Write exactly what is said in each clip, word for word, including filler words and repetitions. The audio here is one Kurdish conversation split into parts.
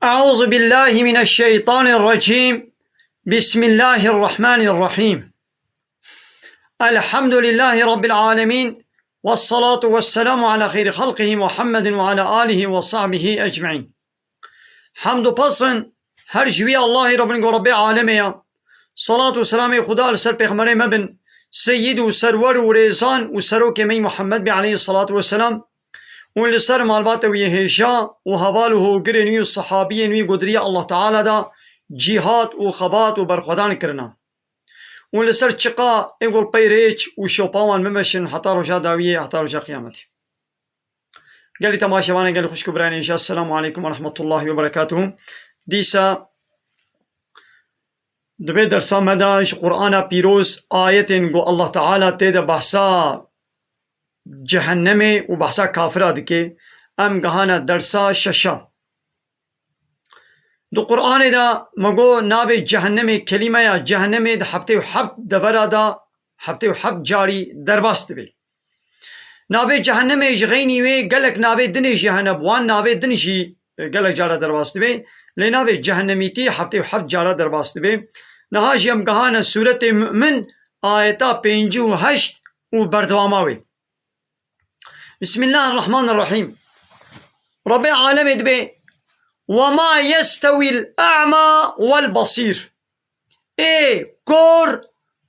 أعوذ بالله من الشيطان الرجيم. بسم الله الرحمن الرحيم. الحمد لله رب العالمين. والصلاة والسلام على خير خلقه محمد وعلى آله وصحبه أجمعين. Hemd û pesn her ji wî Allahî re bin ku Rebbê alemê ya. Salat û selamê Xuda li ser pêxemberê me bin, seyyid û serwer û rêzan û serokê me yî Muhammed bê aleyhî salatu weselam û li ser malbata wî hêja û heval û hogirên wî û sehabiyên wî ku di riya Allah Teala de cîhat û xebat û berxwedan kirina. Û li ser çiqa ê ku li pey rêç û şopa wan bimeşin heta roja dawiyê, heta roja qiyametê. Gelî temaşevanên gelî xwişk û birayên hêja, Esselamu aleykum ve rahmetullahi ve berekatuhu. Dîsa di vê dersa me de ji Qur'ana pîroz ayetên ku Allah Teala tê de behsa cehennemê û behsa kafira dike, em gihane dersa şeşa. Di Qur'anê de me got navê cehennemê, kelîmeya cehennemê di heftê û heft devera de heftê û heft carî derbas dibe. Navê cehennemê ji xeynî wê gelek navê dinê jî hene, bi wan navê din jî, e, gelek cara derbas dibe. Lê navê cehennemîtî heftê û heft cara derbas dibe. Niha jî em gihane sûretê Mu'min, ayeta pêncî û heşt û berdewama wê. Bismillahirrahmanirrahîm. Rebbê alemê dibê: "Ve ma yestewîl a'ma wel basîr." Ê kor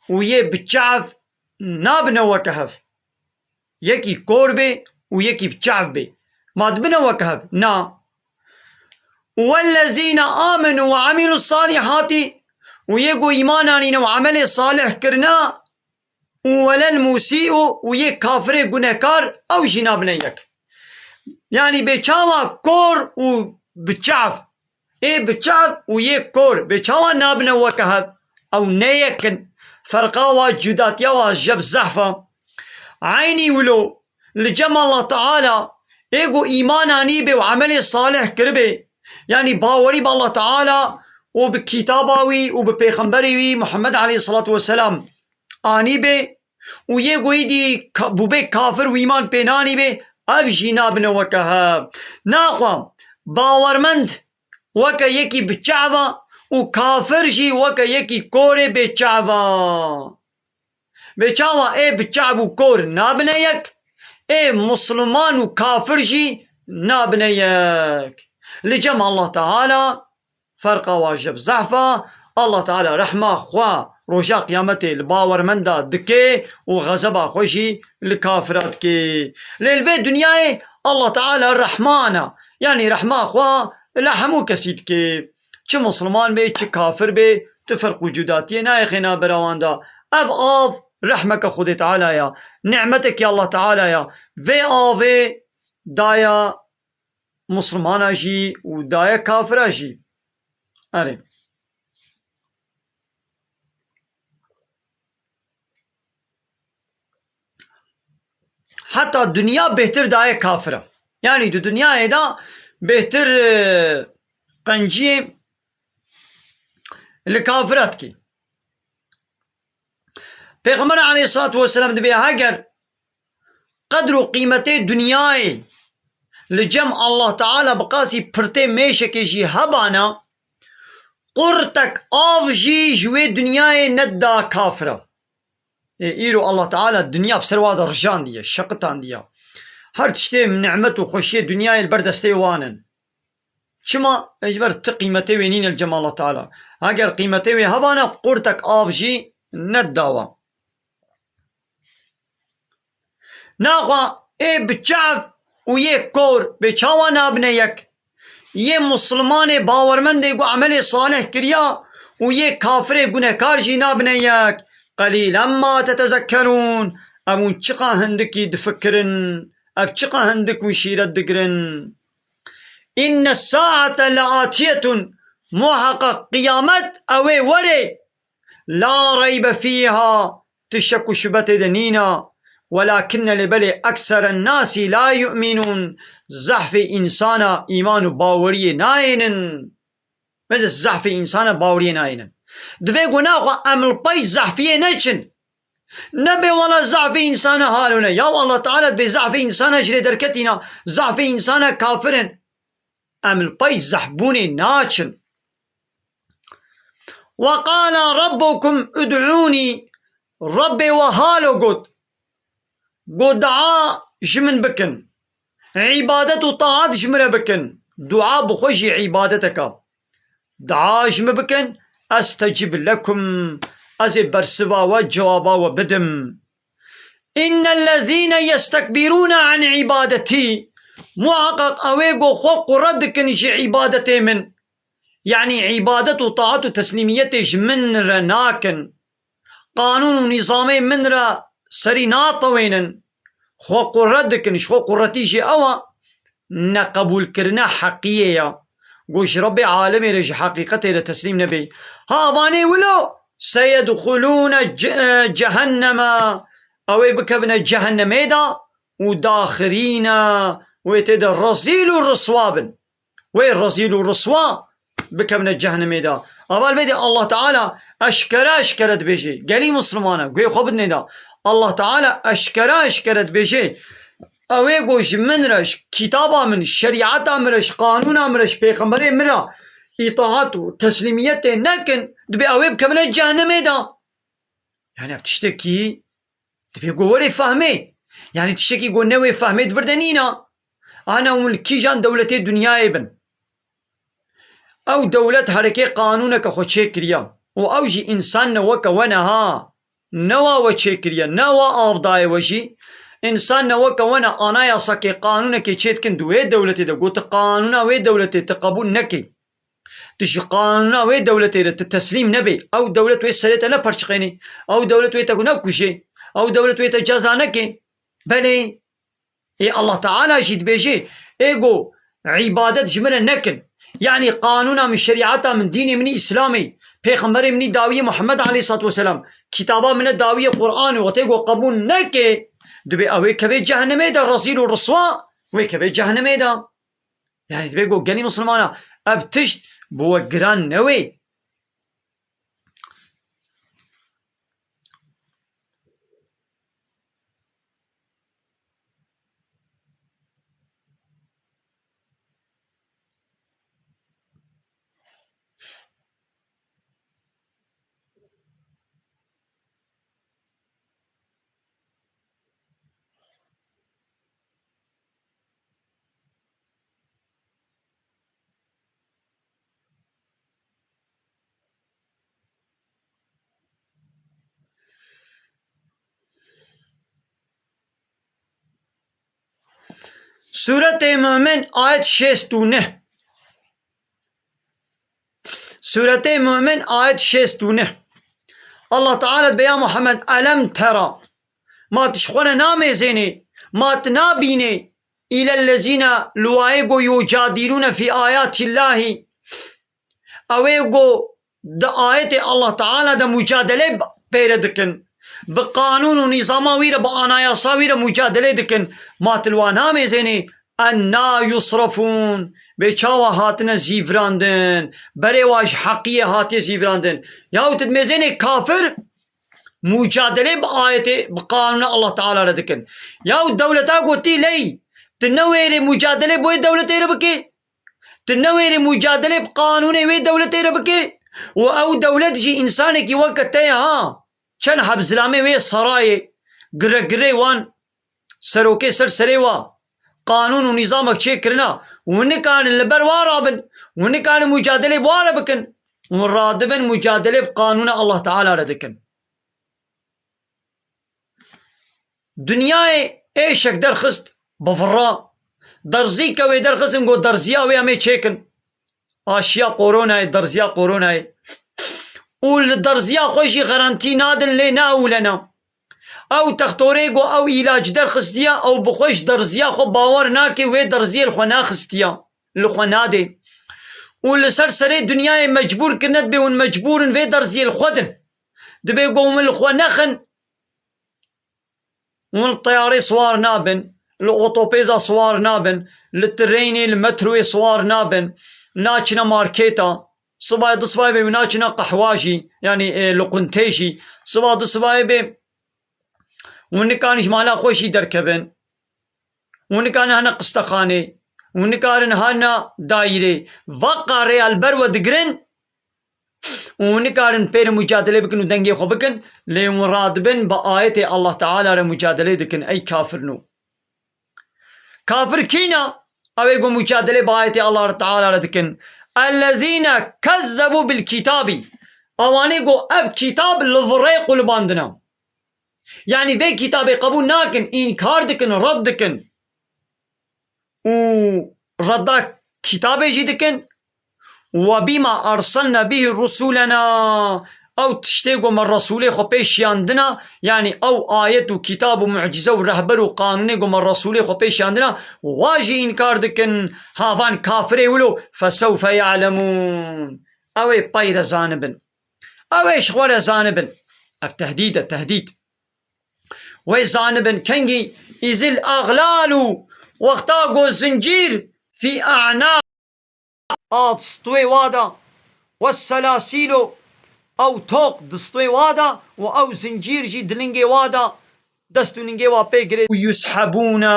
û yê bi çav nabine weke hev. Yekî kor bê û yekî bi çav bê. Ma dibine weke hev? Na. "Wellezîne amenu ve amilus salihati", û yê ku îman anîne û emelê salih kirine, û welel musî'u, û yê kafirê gunehkar, ew jî nabine yek. Yanî bê çawa kor û bi çav, ê bi çav û yê kor bê çawa nabine weke hev? Ew ne yek in. Ferqa wa, cudatiya wa jev zehf e. Eynî wilo li cem Allah Teala ê ku îman anîbê û emelê salih kiribê, yanî bawerî bi Allah Teala û bi kitaba wî û bi pêxemberê wî Muhammed aleyhisselatu vesselam anîbê û yê ku îdî ka-, bûbê kafir û îman pê nanîbê, ev jî nabine weke hev. Naxwe bawermend weke yekî bi çav e û kafir jî weke yekî korê bê çav e. Bê çawa ê bi çav û kor nabine yek, ê musliman û kafir jî nabine yek. Li cem Allah Teala ferqa wa jeb zehf e. Allah Teala rehma xwe roja qiyametê li bawermenda dike û xezeba xwe jî li kafira dike. Lê li vê dinyayê Allah Teala rehman e. Yanî rehma xwe li hemû kesî dike. Çi musliman bê, çi kafir bê, tu ferq û cudatiyê nayê navbera wan de. Ev av rehmeke Xwedê Teala ya, nîmetekî Allah Teala ya. Vê avê daye muslimana jî û daye kafira jî. Erê. Heta dinya bêhtir daye kafira. Yanî di dinyayê de bêhtir, e, qenciyê li kafira dikî. Pêxember aleyhissalatu vesselam dibê heger qedr û qîmetê dinyayê li cem Allah Teala bi qasî pirtê mêşekê jî hebana, qurtek av jî ji wê dinyayê nedida kafira. Ê, îro Allah Teala dinya bi ser wa de rijandiye, şeqitandiye. Her tiştê nimet û xweşiyê dinyayê li ber destê wan in. Çima? Ji ber ti qîmetê wê nîne li cem Allah Teala. Heger qîmetê wê hebana, qurtek av jî nedida wa. Naxwe ê bi çav û yê kor bê çawa nabine yek? Yê muslimanê bawermendê ku emelê salih kiriya û yê kafirê gunehkar jî nabine yek. Qelîlen ma tetezekkerûn. Ev hûn çiqa hindikî difikirin? Ev çiqa hindik hûn şîret digirin? Inne saate leatiyetun. Muheqeq qiyamet ew ê were. La reybe fîha, tu şek û şubetê de nîna. Welakinne lê belê ekseren nasî la yu'minûn, zehfê însana îman û baweriyê nayênin. Meze zehfê însana baweriyê nayênin. Divê ku naxwe em li pey zehfiyê neçin. Nebe wela zafê însana halone. Ya Allah Teala dibê zafê însana ji rê derketîna, zafê însana kafir in. Em li pey zehbûnê naçin. Ve qala rabbukum ud'ûnî. Rabbê we halo got. Got, dua ji min bikin. Îbadet û taat ji min re bikin. Dua bi xwe jî îbadeteke. Dua ji min bikin, estecib lekum. Ez ê bersiva we, cewaba we bidim. Innellezîne yestekbirûne an îbadetî. Muhaqqaq ew ê ku xwe qure dikin ji îbadetê min. Yanî îbadet û taat û teslîmiyetê ji min re nakin. Qanûn û nîzamê min re serî natewênin. Xwe qure dikin, ji xwe quretî jî ew e, neqebûlkirina heqiyê ya. Ku ji Rebbê alemê re, ji heqîqetê re teslîm nebê. Ha, evanê wilo, seyedxulûne ce-, cehenneme. Ew ê bikevine cehennemê de û daxirîne, wê tê de rezîl û riswa bin. Wê rezîl û riswa bikevine cehennemê de. Ava li vê de Allah Teala eşkere eşkere dibêje. Gelî Mislimana, guhê xwe bidinê de. Allah Teala eşkere eşkere dibêje. Ew ê ku ji min re, ji kitaba min, ji şerîeta min re, ji qanûna min re, ji pêxemberê min re îtaat û teslîmiyetê nekin, dibê ew ê bikevine cehennemê de. Yani ev tiştekî Dibê ku werê fehmê. Yanî tiştekî ku newê fehmê di vir de nîna. Ana hûn li kîjan dewletê dinyayê bin. Ew dewlet herikê qanûneke xwe çêkiriya. Û ew jî însan ne weke we ne ha. Ne wa we çêkiriye, ne wa av daye we jî. Însan ne weke we ne anayasakê qanûnekê çêdikin di wê dewletê de. Got tu qanûna wê dewletê tu qebûl nekê. Tu ji qanûna wê dewletê re tu teslîm nebê. Ew dewlet wê serê te neperçiqênê. Ew dewlet wê te nekujê. Ew dewlet wê te ceza nekê. Belê. Ê Allah Teala jî dibêje, ê go îbadet ji min re nekin. Yanî qanûna min, şerîeta min, dînê min î Îslamê, pêxemberê min î dawiyê Muhammed aleyhissalatu vesselam, kitaba min e dawiyê Qur'anê, wextê go qebûl neke, dibê ew ê kevê cehennemê de rezîl û riswa, wê kevê cehennemê de. Yani dibê go gelî Misilmana ev tişt bi we giran newê. Sûretê Mu'min, ayet şêst û neh. Sûretê Mu'min, ayet şêst û neh. Allah Teala dibe ya Muhammed, elem tera. Ma tu ji xwe ne namêzênê, ma tu nabînê, îlellezîne, li wayê go yocadîlûne fî ayatîllahî. Ew ê go di ayetê Allah Teala de mucadele pêre dikin. Bi qanûn û nîzama wî re, bi anayasa wî re mucadele dikin. Ma tu li wan namêzênê, enna yusrafûn. Bê çawa hatine zîvirandin. Berê wa ji heqiyê hatiye zîvirandin. Yahu tu dimêzênê kafir mucadele bi ayetê, bi qanûna Allah Teala re dikin. Yahu dewleta gotî ley, tu newêrê mucadele bi wê dewletê re bikê. Tu newêrî mucadelê bi qanûnê wê dewletê re bike û ew dewlet jî însanekî weke te ye ha. Çend heb zilamê wê sarayê, giregirê wan, serokê ser serê wa, qanûn û nîzamek çêkirina, hûn nikarin li ber wa rabin, hûn nikarin mucadelê bi wa re bikin. Hûn radibin mucadelê bi qanûna Allah Teala re dikin. Dinyayê êşek derxist bi virra. Derzîke wê derxistin, got, derziya wê em ê çêkin. Aşiya koronayê, derziya koronayê. Û li derziya xwe jî garantî nadin, lê neewlena. Ew textorê got, ew îlac derxistiye, ew bi xwe ji derziya xwe bawer nake, wê derziyê li xwe naxistiya, li xwe nadê. Û li ser serê dinyayê mecbûr kirine, dibê hûn mecbûr in vê derziyê li xwe din. Dibê got, hûn li xwe nexin, hûn li teyarê siwar nabin, li otopêza siwar nabin, li tireynê, li metroyê siwar nabin, naçine markêta, sibayê du sibayê bê wî naçine qehwa jî, yanî, e, li quntê jî, siba du sibayê bê Hûn nikarin ji mala xwe jî derkevin. Hûn nikarin hene qistexanê. Hûn nikarin hene dayîrê. Veqa rêya li ber we digirin û hûn nikarin pê re mucadelê bikin û dengê xwe bikin, lê hûn radibin bi ayetê Allah Teala re mucadelê dikin, ey kafirno. Kafir kî ne? Ew ê ku mucadelê bi ayetê Allah Teala re dikin. Ellezîne kezzebu bil kîtabî. Ewanê ku ev kîtab li virê qulibandine. Yanî vê kîtabê qebûl nakin, înkar dikin, red dikin. Û redda kîtabê jî dikin. Ve bîma erselne bihî rusulena. Ew tiştê ku me Resûlê xwe pê şiyandina, yanî ew ayet û kitab û mucîze û rehber û qanûnê ku me Resûlê xwe pê şiyandina, wa jî înkar dikin. Ha van kafirê wilo, fesewfe ya'lemûn. Ew ê pey re zanibin. Ew ê ji xwe re zanibin. Ev tehdîd e, tehdîd. Wê zanibin kengî, izil aglalu, wexta ku zincîr fî a'naq, a distwê wa de, we selasîlo, ew toq distwê wa de û ew zincîr jî di lingê wa de, dest û lingê wa pê girê û yushebûne,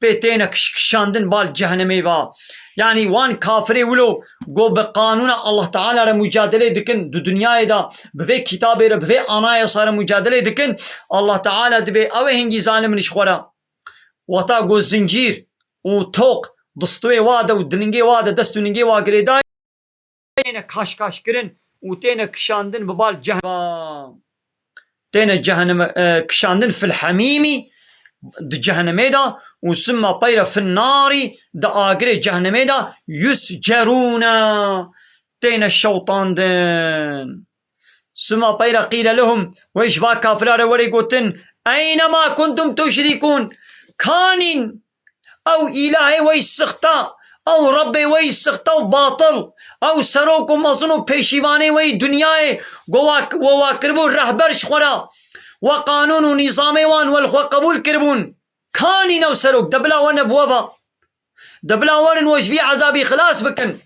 pê têne kiş-, kişandin bal cehennemê va. Yanî wan kafirê wilo go bi qanûna Allah Teala re mucadelê dikin, di dinyayê de bi vê kitabê re, bi vê anayasa re mucadelê dikin, Allah Teala dibê ew ê hingî zalim ji xwe re. Wata go zincîr û toq distwê wa de û dilingê wa de, dest û ningê wa girêdayî, têne kaşkaş kirin û têne kişandin bi bal cehennem. Têne cehennem, e, kişandin fil hemîmî, di cehennemê de, û summa peyre fin narî, di agirê cehennemê de, yuscerûne, têne şewtandin. Sima peyre qîle lehum, wê ji va kafira re werê gotin, eyne ma kuntum tuşrikûn, kanîn ew îlahê wey sixta, ew Rebbê wey sixta û batil, ew serok û mezin û pêşîvanê wey dinyayê, go wa, we wa kiribû rehber ji xwe re, we qanûn û nîzamê wan we li xwe qebûl kiribûn. Kanîn ew serok, de bila we nebûwe ba. De bila werin we ji vî ezabî xilas bikin.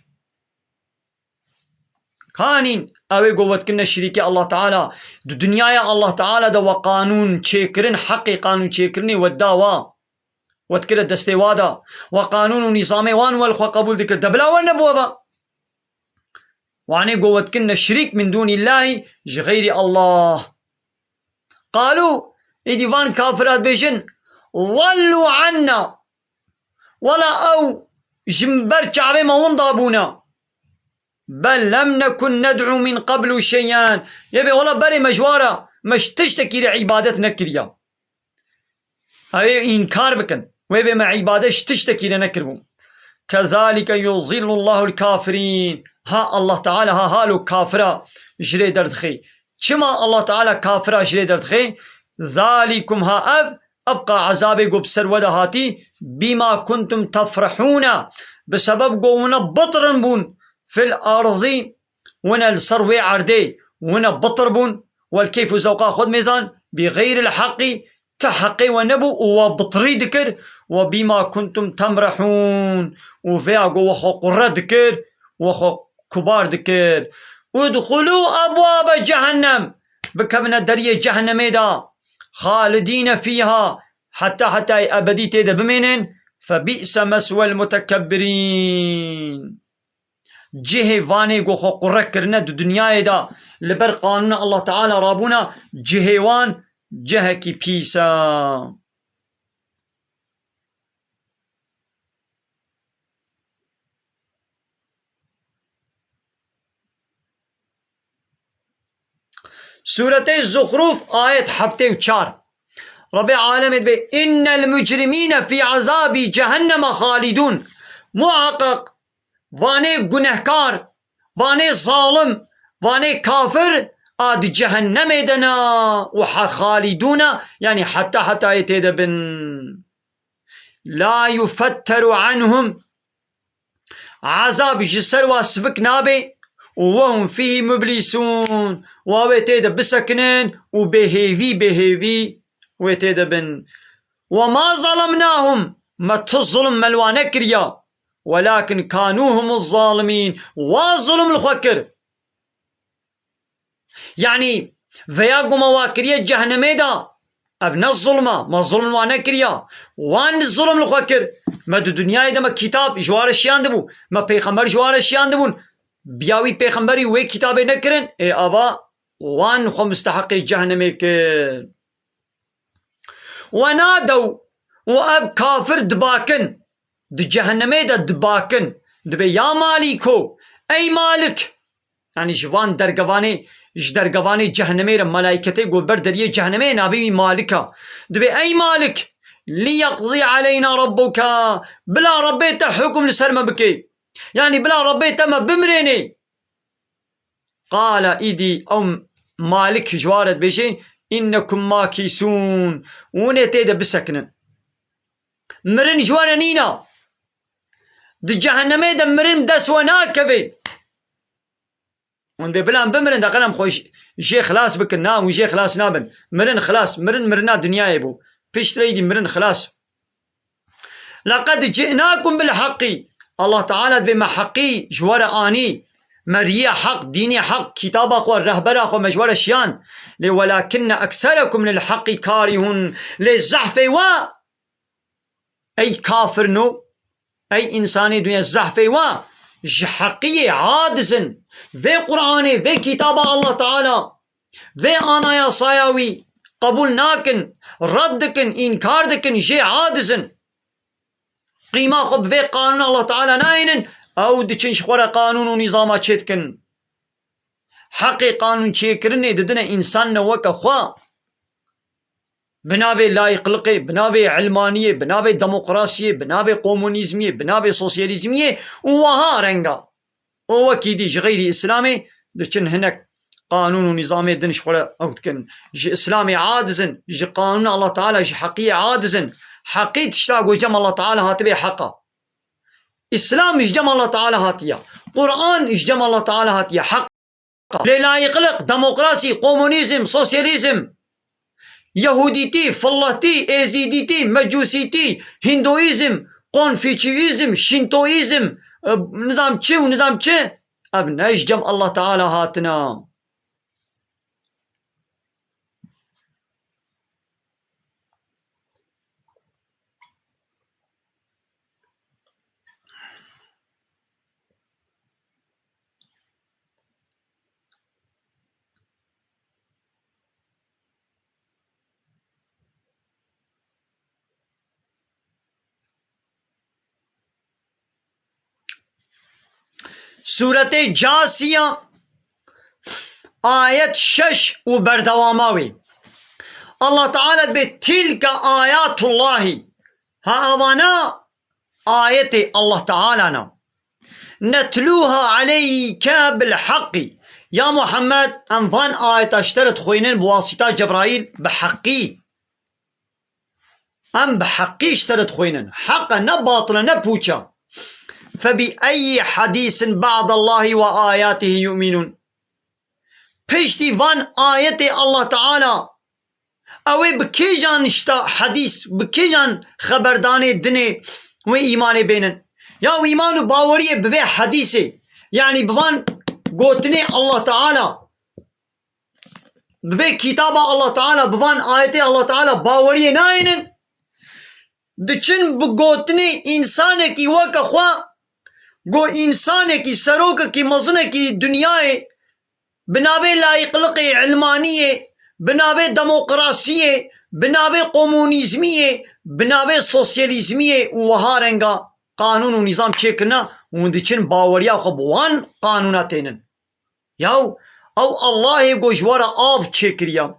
Kanîn, ew ê ku we dikirine şirîkê Allah Teala. Di dinyaya Allah Teala de we qanûn çêkirin, heqê qanûn çêkirinê we da wa. We dikire destê wa da. We qanûn û nîzamê wan we li xwe qebûl dikir. De bila we nebûwe ba. Wanê ku we dikirine şirîk min dûnî Llahî ji xeyrî Allah. Qalû, êdî van kafira dibêjin, zallû anna. Wela ew ji ber çavê me winda bûne. Bel lem nekun ned'u min qablu şey'an. Yê bê wela berê me ji wa re, me ji tiştekî re îbadet nekiriye. Ew ê înkar bikin. Wê bê me îbadet ji tiştekî re nekiribû. Kezalike yuzillullahul kafirîn. Ha Allah Teala ha halo kafira ji rê derdixê. Çima Allah Teala kafira ji rê derdixê? Zalikum ha ev, ebqa ezabê ku bi ser we de hatî, bîma kuntum tefrihûne, bi sebeb ku wine bitrin bûn fil arzî, wine li ser wê erdê, wine bitir bûn, wel keyf û zewqa xwe dimêzan, bi xeyril heqî, ti heqê we nebû û we bitirî dikir, we bîma kuntum temrehûn, û vêya ku we xwe qurre dikir, we xwe kubar dikir. Udxulû ebwabe cehennem, bikevine deriyê cehennemê de, xalidîne fîha, heta hetayê ebedî tê de bimênin, febî'se meswel mutekebbirîn. Cihê vanê ku xwe qurre kirine di dinyayê de, li ber qanûna Allah Teala rabûne, cihê wan cihekî pîs e. Sûretê Zuxruf, ayet heftê û çar. Rebê alemê dibê, innel mucrimîne fî ezabî cehenneme xalidûn. Muhaqqeq vanê gunehkar, vanê zalim, vanê kafir a di cehennemê de ne û he xalidûne, yanî heta hetayê tê de bin. La yufetteru anhum. Ezab ji ser wa sivik nabe û wehum fîhî mublîsûn. Wa wê tê de bisekinin û bêhêvî, bêhêvî wê tê de bin. Ve ma zalemnahum. Me tu zulm me li wa nekiriya. Welakin kanû humuz zalimîn. Wa zulm li xwe kir. Yanî, veya ku me wa kiriye cehnemê de, Ev ne zulm e, me zulm wan nekiriya. Wan zulm li xwe kir. Me di dinyayê de me kitab ji wan re şiyandibû. Me pêxember ji wan re şiyandibûn. Biya wî pêxemberî wê kitabê nekirin, ê ava wan xwe misteheqê cehennemê kir. Wenadew û ev kafir dibakin, di cehennemê de dibakin, dibê ya Malîko, ey Malik, yanî ji van dergevanê, ji dergevanê cehennemê re melaîketê got ber deriyê cehennemê navê wî Malik e. Dibê ey Malik, lî yeqzî eleyna rabbuka, bila Rebbê te hukm li ser me bike. Yanî bila Rebbê te me bimirênê. Qala, îdî ew Malik ji wan re dibêje, înnekum makîsûn, hûn ê tê de bisekinin. Mirin ji we re nîna. Di cehennemê de mirin dest we nakeve. Hûn dê bilan bimirin, de qenem xwe j-, jê xilas bikin. Na, hûn jê xilas nabin. Mirin xilas, mirin mirina dinyayê bû. Piştre îdî mirin xilas. Leqed ci'nakum bil haqqî. Allah Teala dibê me heqî ji we re anî. Me riya heq, dînê heq, kitaba xwe, rehbera xwe me ji we re şiyan. Lê welakinne ekserekum lil haqqî karihun. Lê zehfê we, ey kafirno, ey însanê dunya, zehfê we ji heqiyê aciz in. Vê Qur'anê, vê kitaba Allah Teala, vê anayasaya wî qebûl nakin, red dikin, înkar dikin, jê aciz in. Qîma xwe bi vê qanûna Allah Teala nayênin, ew diçin ji xwe re qanûn û nîzama çê dikin. Heqê qanûn çêkirinê didine însan ne weke xwe. Bi navê layîqliqê, bi navê ilmaniyê, bi navê demokrasiyê, bi navê komunîzmiyê, bi navê sosyalîzmiyê û wiha renga. Û wekî dî ji xeyrî Îslamê diçin hinek qanûn û nîzamê din ji xwe re ew dikin. Ji Îslamê aciz in, ji qanûna Allah Teala, ji heqiyê aciz in. Heqî tişta ku ji cem Allah Teala hatibê heq e. Îslam ji cem Allah Teala hatiye. Qur'an ji cem Allah Teala hatiye. Heq. Lê layîqliq, demokrasî, komunîzm, sosyalîzm, yehûdîtî, filletî, êzîdîtî, mecûsîtî, hinduîzm, konfûçyîzm, şîntoîzm, e, nizam çi û nizam çi, ev ne ji cem Allah Teala hatine. Sûretê Casiya, ayet şeş û berdewama wê. Allah Teala dibê, "Tilke ayatullahî." Ha, avana ayetê Allah Teala ne. "Netlûha aleyke bil haqqî." Ya Muhammed, em van ayeta ji te re dixwînin bi wasîta Cebraîl bi heqî. Em bi heqî ji te re dixwînin. Heq e, ne batil e, ne pûç e. "Fe bi eyyi hadîsin ba'dallahî ve ayatihî yu'minûn." Piştî van ayetê Allah Teala, ew ê bi kîjan şta hedîs, bi kîjan xeberdanê dinê wê îmanê bênin? Ya wî îman û baweriyê bi vê hedîsê, yanî bi van gotinê Allah Teala, bi vê kitaba Allah Teala, bi van ayetê Allah Teala baweriyê nayênin, diçin bi gotinê însanekî weke xwe, go însanekî, serokekî, mezinekî dinyayê, bi navê layîqliqê, ilmaniyê, bi navê demokrasiyê, bi navê komunîzmiyê, bi navê sosyalîzmiyê û wiha renga qanûn û nîzam çêkirine, hûn diçin baweriya xwe bi wan qanûna tênin. Yaw, ew Allahê ku ji we re av çêkiriye,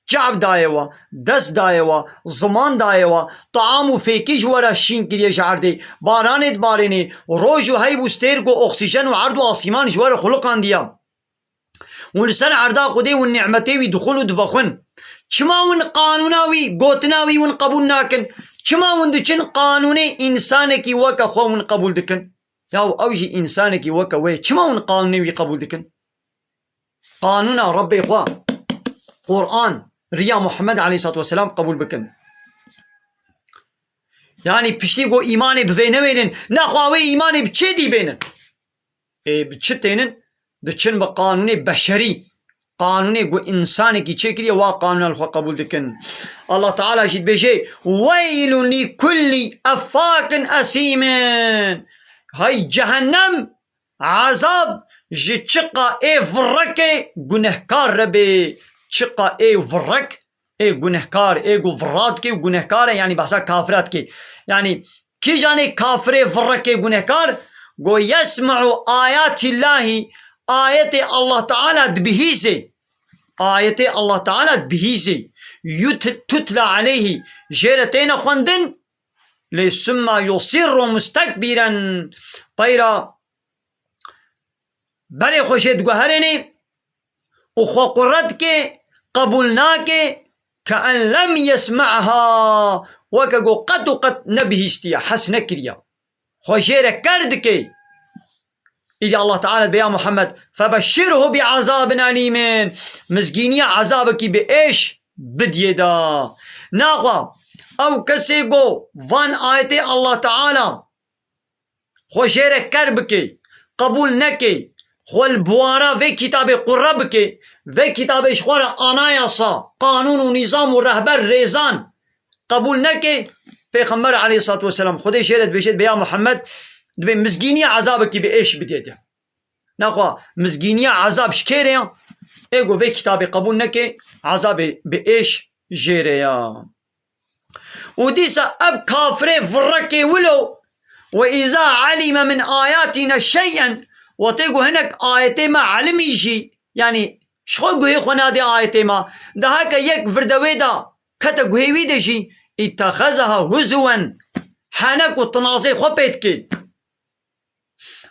çav daye we, dest daye we, ziman daye we, taam û fêkî ji we re şîn kiriye ji erdê, baranê dibarênê, roj û heyv û stêrk û oksîjen û erd û asîman ji we re xuliqandiye. Hûn li ser erda Xwedê hûn nîmetê wî dixwin û divexwin. Çima hûn qanûna wî, gotina wî hûn qebûl nakin? Çima hûn diçin qanûnê însanekî weke xwe hûn qebûl dikin? Yaw ew jî însanekî weke we ye. Çima hûn qanûnê wî qebûl dikin? Qanûna Rebbê xwe, Quran, riya Muhammed aleyhissalatu vesselam qebûl bikin. Yanî piştî ku îmanê bi vê nebênin, nexwe wê îmanê bi çê dî bênin? Ê, bi çi tênin? Diçin bi qanûnê beşerî, qanûnê ku însanekî çêkiriye, wa qanûna li xwe qebûl dikin. Allah Teala jî dibêje, "Weylun li kullî effakin esîmin." Hay cehennem, ezab ji çiqa ê virrekê gunehkar re bê. Çiqa ê virrek, ê gunehkar, ê ku virra dike û gunehkar e, yanî behsa kafira dike. Yanî kîjanê kafirê virrekê gunehkar, go yesma'u ayatillahî, ayetê Allah Teala dibihîzê. Ayetê Allah Teala dibihîzê. Yut-, tutla aleyhî, jê re têne xwendin, lê summa yusirru mustekbiren. Peyra berê xwe jê diguherênê û xwe qure dike, qebûl nake, ke en lem yesme'ha, weke ku qet û qet nebihîstiye, hes nekiriye. Xwe jê re ker dike. Îdî Allah Teala dibê, ya Muhammed, febeşşirhu bi azabin elîmin. Mizgîniya azabekî bi êş bidiyê da. Naxwe, ew kesê ku van ayetê Allah Teala xwe jê re ker bike, qebûl neke, xwe li buwara vê kitabê qure bike, vê kitabê ji xwe re anayasa, qanûn û nîzam û rehber rêzan qebûl neke, Pêxember aleyhissalatu vesselam Xwedê jê re dibêje, dibê ya Muhammed, dibê mizgîniya ezabekî bi êş bidê de. Naxwe mizgîniya ezab ji kê re ye? Ê ku vê kitabê qebûl neke, ezabê bi êş jê re ye. Û dîsa ev kafirê virrekê wilo, "Ve îza alîme min ayatîne şey'en", wextê ku hinek ayetê me elimî jî, yanî ji xwe guhê xwe nadê ayetê me, daha ke yek virde wê de kete guhê wî de jî, "îtexezeha huzuwen", henek û tinazê xwe pê dike.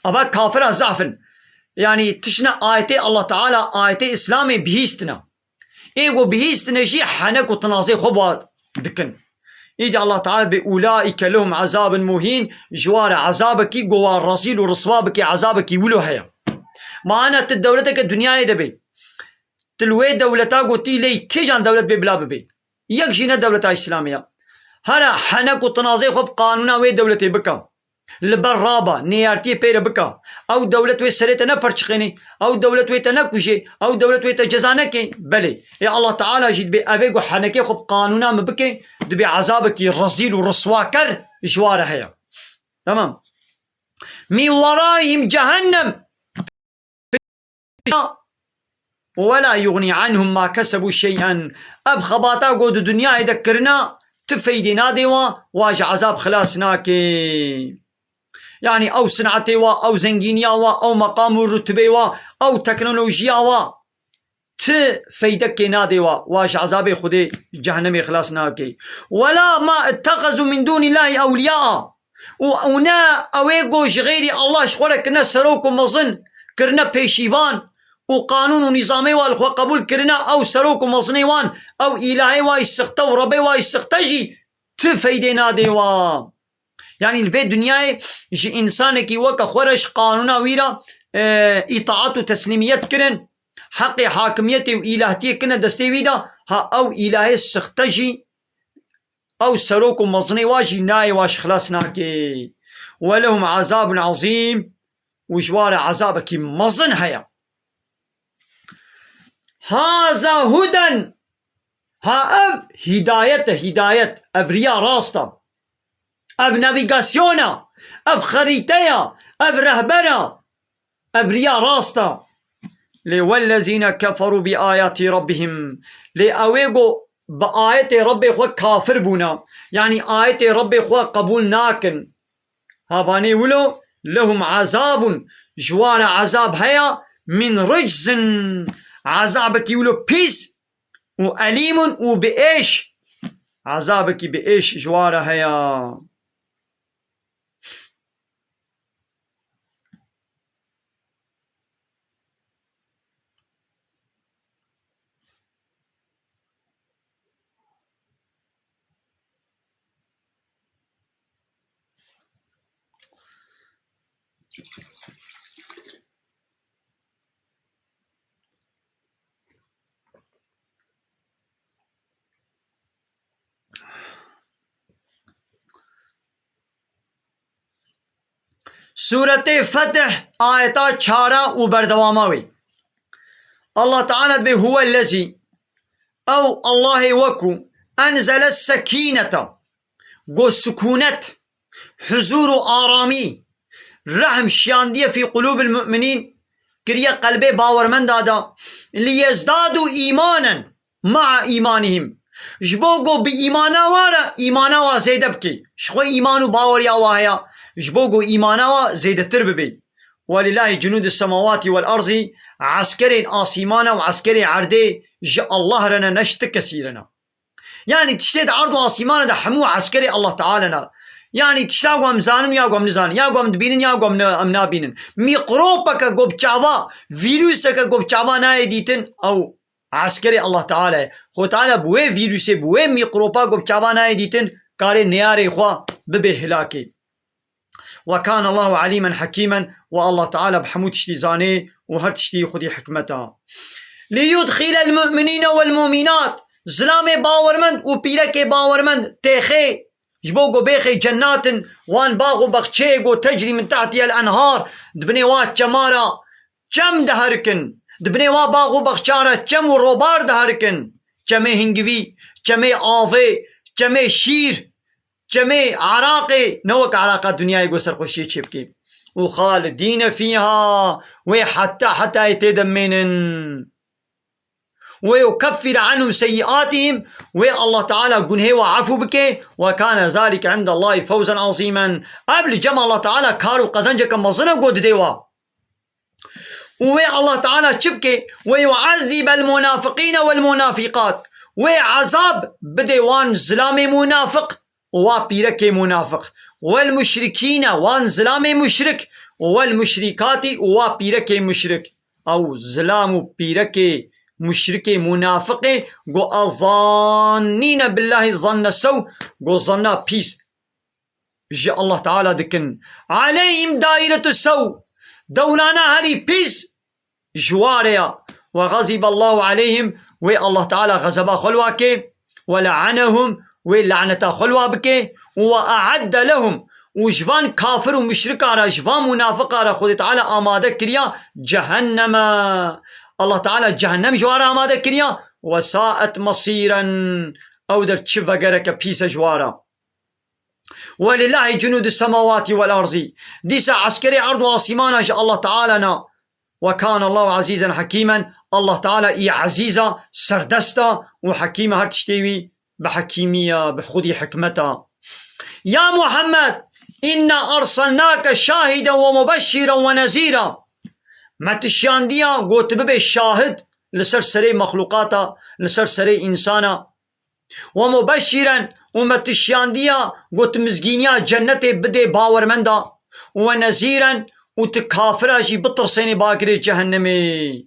Ava kafira zaf in. Yanî tiştine ayetê Allah Teala, ayetê Îslamê bihîstine. Ê ku bihîstine jî henek û tinazê xwe ba dikin. Îdî Allah Teala dibê, "Ulaîke lehum azabun muhîn", ji wa re azabekî ku wa rezîl û riswa bike, azabekî wilo heye. Mana tu dewleteke dinyayê de bê. Tu li wê dewleta ku tî lê kîjan dewlet bê bila bibê. Yek jî ne dewleta Îslamê ya. Here henek û tinazê xwe bi qanûna wê dewletê bike. Li ber raba, nêyartiyê pê re bike. Ew dewlet wê serê te neperçiqênê, ew dewlet wê te nekujê, ew dewlet wê te ceza neke. Belê. Ê Allah Teala jî dibê evê ku henekê xwe bi qanûna min bike, dibê ezabekî rezîl û riswaker ji wa re heye. Tamam. Min weraihim cehennem. Ve la yugnî anhum ma kesebû şey'en. Ev xebata ku di dinyayê de kirina, ti feydê nadê wa, wa ji ezab xilas nake. Yanî ew sinetê wa, ew zengîniya wa, ew meqam û rutubê wa, ew teknolojiya wa, ti feydekê nadê wa, wa ji ezabê Xwedê cehennemê xilas nake. Wela ma ittexezu min dûnîllahî ewliyaa. Û, û ne ew ê ku ji xêrî Allah ji xwe re kirine serok û mezin, kirine pêşîvan û qanûn û nîzamê wa li xwe qebûl kirine, ew serok û mezinê wan, ew îlahê wa yî sixte û rebê wa yî sixte jî ti feydê nadê wa. Yanî li vê dinyayê ji însanekî weke xwe re ji qanûna wî re, e, îtaat û teslîmiyet kirin, heqê hakimiyetê û îlahtiyê kine destê wî de, ha ew îlahê sixte jî, ew serok û mezinê wa jî nayê wa ji xilas nake. Welehum azabun azîm, û ji wa re ezabekî mezin heye. Haza huden, ha ev hîdayet e, hîdayet, ev riya rast e. Ev navîgasyon e, ev xerîte ye, ev rehber e. Ev riya rast e. Lê wellezîne keferû bi ayatî rabbihim. Lê ew ê ku bi ayetê Rebbê xwe kafir bûne, yanî ayetê Rebbê xwe qebûl nakin. Havanê wilo, lehum azabun, ji wan re azab heye, min ricsin, azabekî wilo pîs, û elîmun û bi êş, azabekî bi êş ji wan re heye. Sûretê Fetih, ayeta çara û berdewama wê. Allah Teala dibê, "Huwellezî", ew Allahê wekû, "enzele sekînete", go sikûnet, huzûr û aramî, rehm şiyandiye fî qulûbil mu'minîn, kiriye qelbê bawermenda de, "liyezdadu îmanen ma'a îmanihim", ji bo ku bi îmana wa re îmana wa zêde bike. Ji xwe îman û baweriya wa heye, ji bo ku îmana wa zêdetir bibe. "Welillahî cunûdus semawatî wel erzî", eskerên asîmana û eskerê erdê ji Allah re ne, ne ji ti kesî re ne. Yanî tiştê di erd û asîmana de hemû eskerê Allah Teala ne. Yanî tişta ku em zanin ya ku em nizanin, ya ku em dibînin ya ku em ne-, em nabînin. Mîkropeke ku bi çava, vîruseke ku bi çava nayê dîtin, ew eskerê Allah Teala ye. Xwe Teala bi wê vîrusê, bi wê mîkropa ku bi çava nayê dîtin, karê neyarê xwe bibê hilakê. "Ve kâne Allahu alîmen hakîmen", û Allah Teala bi hemû tiştî zanê û her tiştî xwedî hikmet e. "Liyudxîlel mu'minîne wel mu'minat", zilamê bawermend û pîrekê bawermend têxê, ji bo ku bêxê cennatin, wan bax û bexçeyê ku "tecrî min tehtîhel enhar", di binê wa çemara çem diherikin, di binê wa bax û bexçara çem û robar diherikin, çemê hingivî, çemê avê, çemê şîr, çemê eraqê, ne wek eraqa dinyayê ku serxweşiyê çêbikê. "Û xalidîne fîha", wê heta hetayê tê de mênin. "Ve yukeffir anhum seyyiatihim", wê Allah Teala gunhê wa efû bike. "Ve kâne zalike indallahî fewzen azîmen", ev li cem Allah Teala kar û qezenceke mezin e ku didê wa. Û wê Allah Teala çi bike? "Ve yuazzîbel munafiqîne wel munafiqat", wê ezab bide wan zilamê munafiq, wa pîrekê munafiq, wel muşrikîne, wan zilamê muşrik, wel muşrikatî, wa pîrekê muşrik. Ew zilam û pîrekê muşrikê munafiqê, go "ezzannîne billahî zanne sew", go zanna pîs ji Allah Teala dikin. "Aleyhim dairetu sew", dewlana herî pîs ji wa re ya. "Ve gaziballahu aleyhim", wê Allah Teala xezeba xwe li wa kê. "Ve le'anehum", wê laneta xwe li wa bike. "Ve e'edde lehum", û ji van kafir û muşrika re, ji van munafiqa re Xwedê Teala amade kiriya cehenneme. Allah Teala cehennem ji wa re amade kiriya. "Ve sa'et masîren", ew der çi vegereke pîs e ji wa re. "Welillahî cunûdus semawatî wel erzî." Dîsa eskerê erd û asîmana ji Allah Teala ne. "Ve kâne Allahu azîzen hakîmen." Allah Teala î ezîz e, serdest e û hekîm e, her tiştê wî bi hekîmî ye, bi xwedî hikmet e. "Ya Muhammed, inna erselnake şahiden ve mubeşşiren ve nezîra." Me tu şiyandiya, go tu bibe şahid li ser serê mexlûqata, li ser serê însana. "Ve mubeşşiren", û me tu şiyandiya, go tu mizgîniya cennetê bidê bawermenda. "Ve nezîren", û tu kafira jî bitirsênê bagirê cehennemê.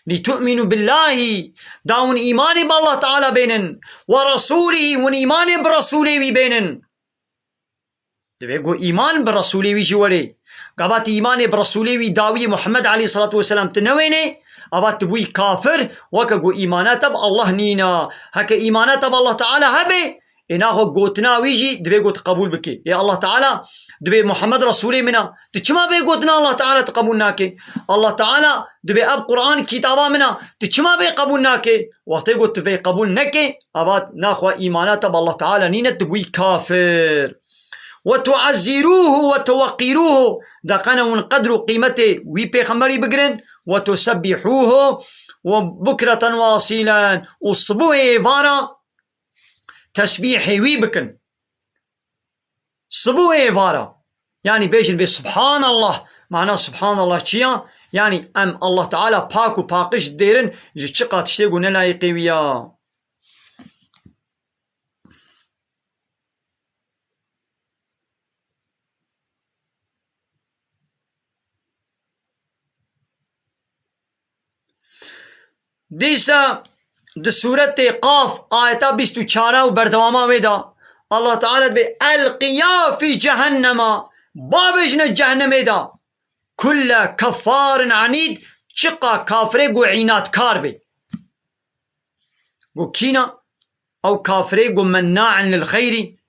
"Litu'minu billahî", da hûn îmanê bi Allah Teala bênin. "Ve resûlî", hûn îmanê bi Resûlê wî bênin. Divê ku îman bi Resûlê wî jî werê. Gava tu îmanê bi Resûlê wî dawiyê Muhammed aleyhissalatu vesselam tu newênê, ava tu bûyî kafir, weke ku îmana te bi Allah nîna. Heke îmana te bi Allah Teala hebe, ê naxwe gotina wî jî divê ku tu qebûl bikê. Ê Allah Teala dibê Muhammed Resûlê min a. Tu çima vê gotina Allah Teala tu qebûl nakê? Allah Teala dibê ev Quran kitaba min a. Tu çima vê qebûl nakê? Wextê ku tu vê qebûl nekê, ava naxwe îmana te bi Allah Teala nîne, tu bûyî kafir. "Ve tuazzîrûhu ve tuweqqîrûhu", da qene hûn qedr û qîmetê wî pêxemberî bigirin, "ve tusebbihûhu ve bukreten ve asîlen", û sibû êvara tesbîhê wî bikin. Sibû êvara. Yanî bêjin bê Subhanallah. Mana Subhanallah çi ya? Yanî em Allah Teala pak û paqij dêrin ji çiqa tiştê ku ne layîqê wî ya. Dîsa di sûretê Qaf ayeta bîst û çar û berdewama wê de Allah Teala dibê, "Elqiya fî cehennema", bavêjine cehennemê de. "Kulle keffarin anîd", çiqa kafirê ku înatkar bê. Ku kîna? Ew kafirê ku menna'in lil xeyrî,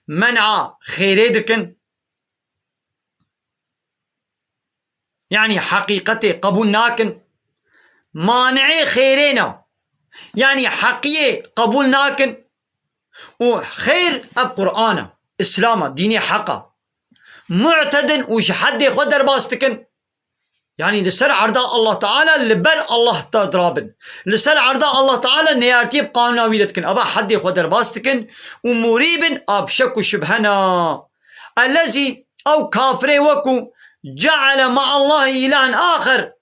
men'a xêrê dikin. Yanî heqîqetê qebûl nakin. mani'ê xêrê ne. Yanî heqiyê qebûl nakin. Û xêr ev Qur'an e, Îslam e, dînê heq e. Mu'tedin û ji heddê xwe derbas dikin. Yanî li ser erda Allah Teala li ber Allah te dirabin. Li ser erda Allah Teala neyartiyê bi qanûna wî re dikin. Eva heddê xwe derbas dikin û murîbin a bi şek û şibhe ne. Ellezî, ew kafirê we ku ceale me'allahi îlahen axer,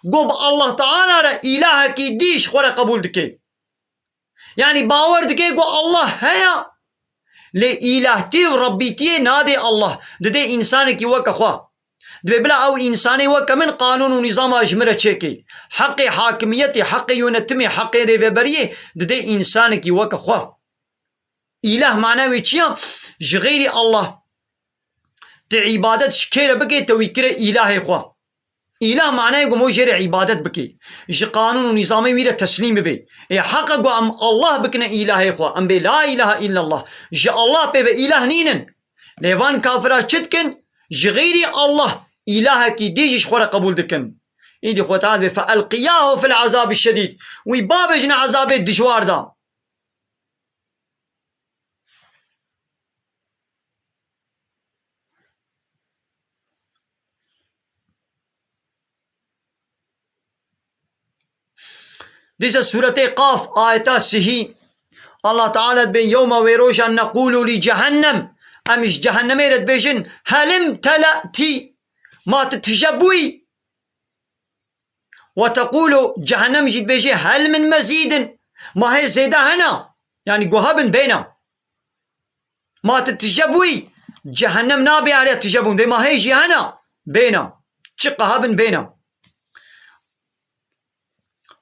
ku bi Allah Teala re îlahekî dî ji xwe re qebûl dike. Yanî bawer dike ku Allah heye, lê îlahtî û rebbîtiyê nadê Allah, didê însanekî weke xwe. Dibê bila ew însanê weke min qanûn û nîzama ji min re çêkê. Heqê hakimiyetê, heqê yönetimê, heqê rêveberiyê didê însanekî weke xwe. Îlah mana wê çi ya? Ji xeyrî Allah. Tu îbadet ji kê re bikê, te wî kire îlahê xwe. Îlah manayê ku me jê re îbadet bikê. Ji qanûn û nîzamê wî re teslîm bibê. Ê heq e ku em Allah bikine îlahê xwe. Em bê la îlahe îllallah. Ji Allah pê ve îlah nînin. Lê van kafira çi dikin? Ji xeyrî Allah îlahekî dî jî ji xwe re qebûl dikin. Îdî Xwedê Teala dibê, "Fe elqiyahu fil azabî şedîd." Wî babêjine ezabê dijwar de. Dîsa sûretê Qaf, ayeta sihî, Allah Teala dibê, "Yewma", wê roja, "neqûlu li cehennem", em ji cehennemê re dibêjin, "Helim tele'tî", ma tu tije bûyî? "Ve teqûlu", cehennem jî dibêje, "Hel min mezîdin", ma hê zêde hene? Yanî ku hebin bêne. Ma tu tije bûyî, cehennem nabê alê tije bûn. Dê ma hê jî hene? Bêne. Çi qeha bin bêne.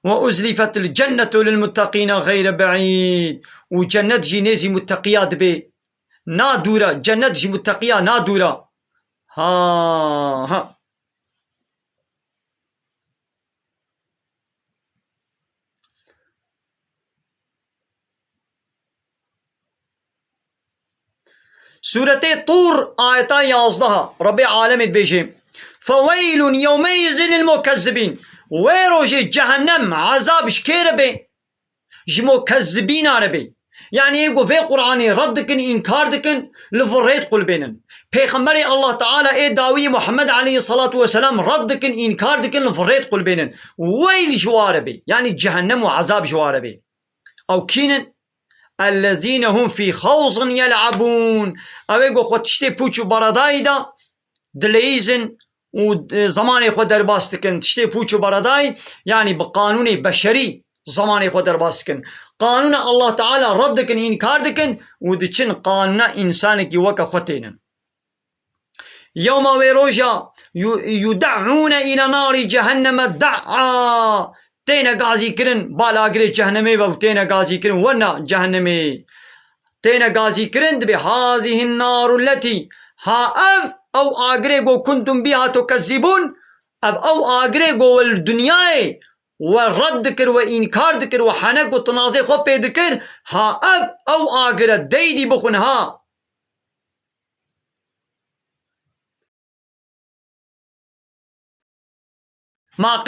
"Ve uzlifetil cennetu lil muttaqîne gayre be'îd." Û cennet jî nêzî mutteqiya dibê. Na dûre, cennet ji mutteqiya na dûre. Ha, ha. Sûretê Tûr, ayeta yazdeh, Rebbê alemê dibêje, "Feweylun yewmeyizin lil mukezzibîn." Wê rojê cehennem, ezab ji kê re bê? Ji mukezzibîna re bê. Yanî ê ku vê Qur'anê red dikin, înkar dikin, li vir rê diqulbênin. Pêxemberê Allah Teala ê dawî Muhammed aleyhissalatu vesselam red dikin, înkar dikin, li vir rê diqulbênin. Weyl ji wa re bê. Yanî cehennem û ezab ji wa re bê. Ew kî nin? "Ellezîne hum fî xawzin yel'abûn." Ew ê ku xwe tiştê pûç û beredayî de dileyîzin û, e, zemanê xwe derbas dikin. Tiştê pûç û beredayî, yanî bi qanûnê beşerî zemanê xwe derbas dikin. Qanûna Allah Teala red dikin, înkar dikin û diçin qanûna însanekî weke xwe tênin. Yewma, wê roja, yu-, yuda'ûne île narî cehenneme da''a. Têne gazî kirin, bal agirê cehennemê ve û têne gazî kirin, werna cehennemê. Têne gazî kirin, dibê, "Hazihin naru lletî." Ha ev, ew agirê go kuntum biha tukezzibûn. Ev, ew agirê go we li dinyayê we red dikir, we înkar dikir, we henek û tinazê xwe pê dikir. Ha ev, ew agir e, deydî bixwin ha. Ma